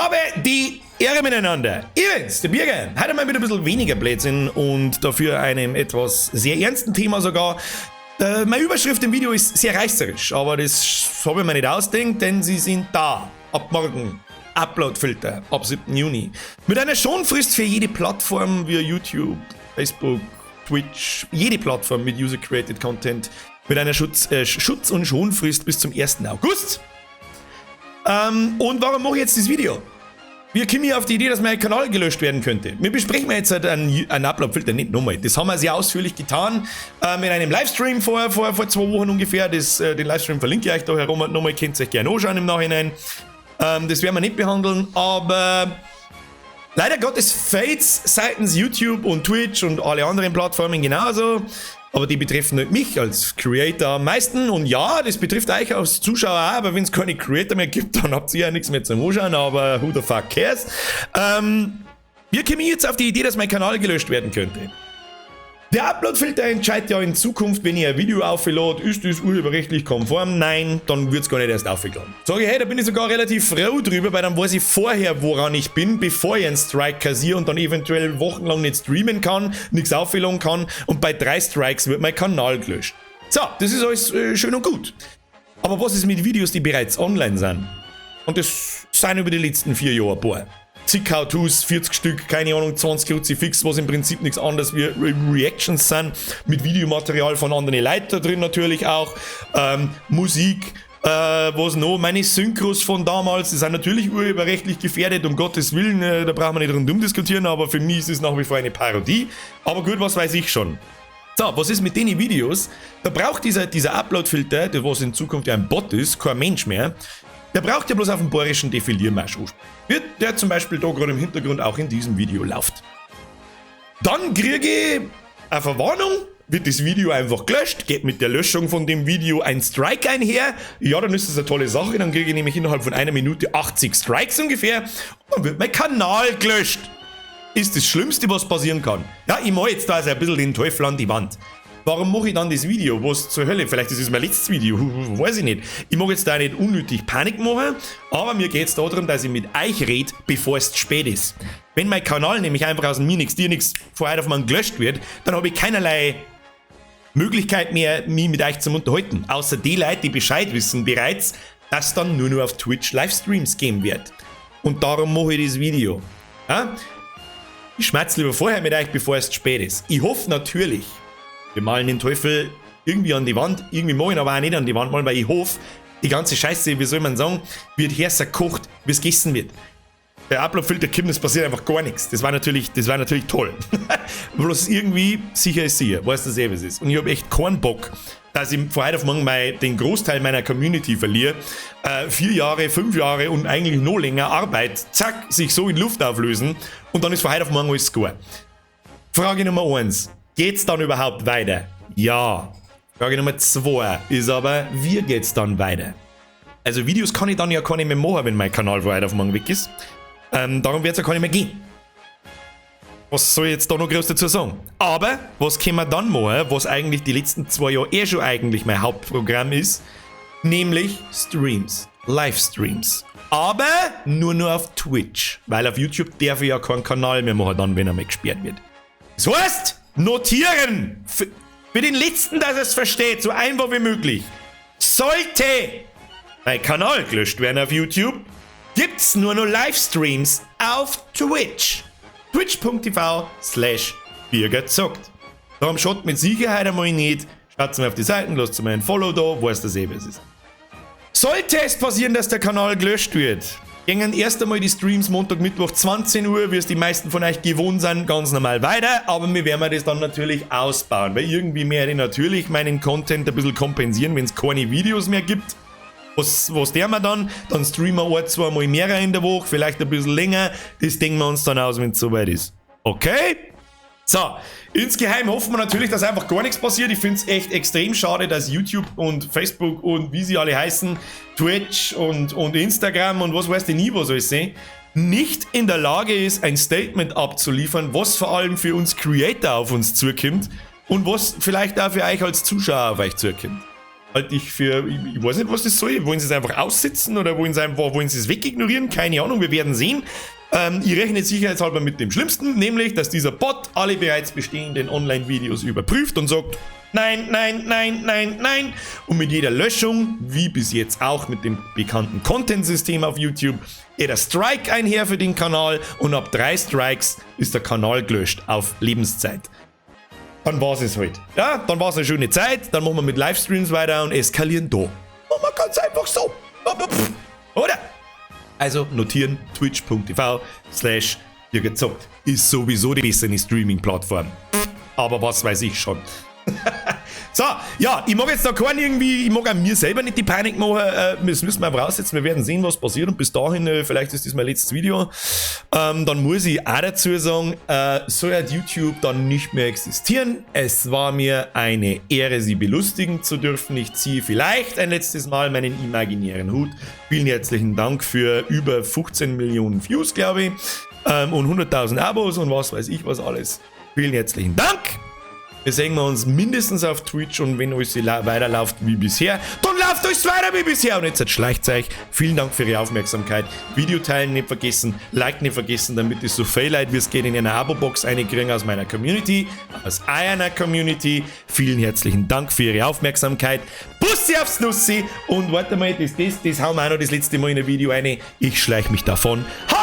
Habe die Ehre miteinander. I bin's, der Birger. Heute mal mit ein bisschen weniger Blödsinn und dafür einem etwas sehr ernsten Thema sogar. Meine Überschrift im Video ist sehr reißerisch, aber das habe ich mir nicht ausdenkt, denn sie sind da. Ab morgen. Uploadfilter ab 7. Juni. Mit einer Schonfrist für jede Plattform wie YouTube, Facebook, Twitch, jede Plattform mit User-Created Content mit einer Schutz- und Schonfrist bis zum 1. August. Und warum mache ich jetzt das Video? Wie komme ich auf die Idee, dass mein Kanal gelöscht werden könnte? Wir besprechen jetzt halt einen Upload-Filter nicht nochmal. Das haben wir sehr ausführlich getan in einem Livestream vor 2 Wochen ungefähr. Den Livestream verlinke ich euch da herum nochmal, könnt ihr euch gerne anschauen im Nachhinein. Das werden wir nicht behandeln, aber leider Gottes fades seitens YouTube und Twitch und alle anderen Plattformen genauso. Aber die betreffen nicht mich als Creator am meisten. Und ja, das betrifft euch als Zuschauer auch, aber wenn es keine Creator mehr gibt, dann habt ihr ja nichts mehr zum Anschauen, aber who the fuck cares? Wie komme ich jetzt auf die Idee, dass mein Kanal gelöscht werden könnte? Der Upload-Filter entscheidet ja in Zukunft, wenn ich ein Video auflade, ist das urheberrechtlich konform? Nein, dann wird es gar nicht erst aufgeladen. Sage ich, hey, da bin ich sogar relativ froh drüber, weil dann weiß ich vorher, woran ich bin, bevor ich einen Strike kassiere und dann eventuell wochenlang nicht streamen kann, nichts aufladen kann und bei drei Strikes wird mein Kanal gelöscht. So, das ist alles schön und gut. Aber was ist mit Videos, die bereits online sind? Und das sind über die letzten 4 Jahre ein paar zig How-Tos, 40 Stück, keine Ahnung, 20 Kruzifix, was im Prinzip nichts anderes wie Re Reactions sind, mit Videomaterial von anderen Leuten da drin natürlich auch, Musik, was noch, meine Synchros von damals, die sind natürlich urheberrechtlich gefährdet, um Gottes Willen, da brauchen wir nicht rundum diskutieren, aber für mich ist es nach wie vor eine Parodie. Aber gut, was weiß ich schon. So, was ist mit den Videos? Da braucht dieser Upload-Filter, der was in Zukunft ja ein Bot ist, kein Mensch mehr, der braucht ja bloß auf den bayerischen Defiliermarsch anspielen. Der zum Beispiel da gerade im Hintergrund auch in diesem Video läuft. Dann kriege ich eine Verwarnung, wird das Video einfach gelöscht, geht mit der Löschung von dem Video ein Strike einher. Ja, dann ist das eine tolle Sache, dann kriege ich nämlich innerhalb von einer Minute 80 Strikes ungefähr und dann wird mein Kanal gelöscht. Ist das Schlimmste, was passieren kann. Ja, ich mal jetzt da also ein bisschen den Teufel an die Wand. Warum mache ich dann das Video? Was zur Hölle? Vielleicht ist es mein letztes Video, weiß ich nicht. Ich mag jetzt da nicht unnötig Panik machen, aber mir geht es darum, dass ich mit euch rede, bevor es zu spät ist. Wenn mein Kanal nämlich einfach aus dem Mir nix, dir nix von heute auf morgen gelöscht wird, dann habe ich keinerlei Möglichkeit mehr, mich mit euch zu unterhalten. Außer die Leute, die Bescheid wissen bereits, dass dann nur noch auf Twitch Livestreams geben wird. Und darum mache ich das Video. Ja? Ich schmatz lieber vorher mit euch, bevor es zu spät ist. Ich hoffe natürlich, wir malen den Teufel irgendwie an die Wand, irgendwie mag ich ihn aber auch nicht an die Wand malen, weil ich hoffe, die ganze Scheiße, wie soll man sagen, wird heißer gekocht, wie es gegessen wird. Der Upload-Filter kommt, es passiert einfach gar nichts. Das war natürlich toll. Bloß irgendwie sicher ist sicher, weißt du eh, was ist. Und ich habe echt keinen Bock, dass ich von heute auf morgen den Großteil meiner Community verliere. 4 Jahre, 5 Jahre und eigentlich noch länger Arbeit, zack, sich so in Luft auflösen und dann ist von heute auf morgen alles gut. Frage Nummer 1. Geht's dann überhaupt weiter? Ja. Frage Nummer 2 ist aber, wie geht's dann weiter? Also Videos kann ich dann ja keine mehr machen, wenn mein Kanal von heute auf morgen weg ist. Darum wird es ja gar nicht mehr gehen. Was soll ich jetzt da noch groß dazu sagen? Aber, was können wir dann machen, was eigentlich die letzten 2 Jahre eh schon eigentlich mein Hauptprogramm ist? Nämlich Streams. Livestreams. Aber nur noch auf Twitch. Weil auf YouTube darf ich ja keinen Kanal mehr machen, dann, wenn er mal gesperrt wird. Das heißt, notieren! Für den Letzten, dass er es versteht, so einfach wie möglich. Sollte mein Kanal gelöscht werden auf YouTube, gibt's nur noch Livestreams auf Twitch. Twitch.tv/BirgerZockt. Darum schaut mit Sicherheit einmal nicht. Schaut mal auf die Seiten, lasst mal ein Follow da, weiß das eh, was ist. Sollte es passieren, dass der Kanal gelöscht wird, gingen erst einmal die Streams Montag, Mittwoch 20 Uhr, wie es die meisten von euch gewohnt sind, ganz normal weiter, aber wir werden das dann natürlich ausbauen, weil irgendwie werde ich natürlich meinen Content ein bisschen kompensieren, wenn es keine Videos mehr gibt. Was der wir dann? Dann streamen wir ein, zwei Mal mehr in der Woche, vielleicht ein bisschen länger. Das denken wir uns dann aus, wenn es soweit ist. Okay? So, insgeheim hoffen wir natürlich, dass einfach gar nichts passiert. Ich finde es echt extrem schade, dass YouTube und Facebook und wie sie alle heißen, Twitch und Instagram und was weiß ich nie, was alles sehen, nicht in der Lage ist, ein Statement abzuliefern, was vor allem für uns Creator auf uns zukommt und was vielleicht auch für euch als Zuschauer auf euch zukommt. Halte ich für, ich weiß nicht, was das soll. Wollen sie es einfach aussitzen oder wollen sie einfach, wollen sie es wegignorieren? Keine Ahnung, wir werden sehen. Ich rechne sicherheitshalber mit dem Schlimmsten, nämlich, dass dieser Bot alle bereits bestehenden Online-Videos überprüft und sagt: Nein, nein, nein, nein, nein. Und mit jeder Löschung, wie bis jetzt auch mit dem bekannten Content-System auf YouTube, geht der Strike einher für den Kanal und ab drei Strikes ist der Kanal gelöscht auf Lebenszeit. Dann war's es halt. Ja, dann war's eine schöne Zeit, dann machen wir mit Livestreams weiter und eskalieren da. Machen wir ganz einfach so. Oder? Also notieren: twitch.tv/Zockt. Ist sowieso die bessere Streaming-Plattform. Aber was weiß ich schon. So, ja, ich mag jetzt da keinen irgendwie, ich mag auch mir selber nicht die Panik machen, das müssen wir einfach aussitzen, wir werden sehen, was passiert, und bis dahin, vielleicht ist das mein letztes Video. Dann muss ich auch dazu sagen, soll halt YouTube dann nicht mehr existieren. Es war mir eine Ehre, Sie belustigen zu dürfen. Ich ziehe vielleicht ein letztes Mal meinen imaginären Hut. Vielen herzlichen Dank für über 15 Millionen Views, glaube ich, und 100.000 Abos und was weiß ich was alles. Vielen herzlichen Dank. Wir sehen wir uns mindestens auf Twitch und wenn alles weiterläuft wie bisher, dann läuft alles weiter wie bisher. Und jetzt schleicht euch. Vielen Dank für Ihre Aufmerksamkeit. Video teilen nicht vergessen, Like nicht vergessen, damit ich so viel Leute wie es geht in eine Abo-Box einkriegen aus meiner Community, aus einer Community. Vielen herzlichen Dank für Ihre Aufmerksamkeit. Bussi aufs Nussi und warte mal, das hauen wir auch noch das letzte Mal in ein Video rein. Ich schleich mich davon. Ha!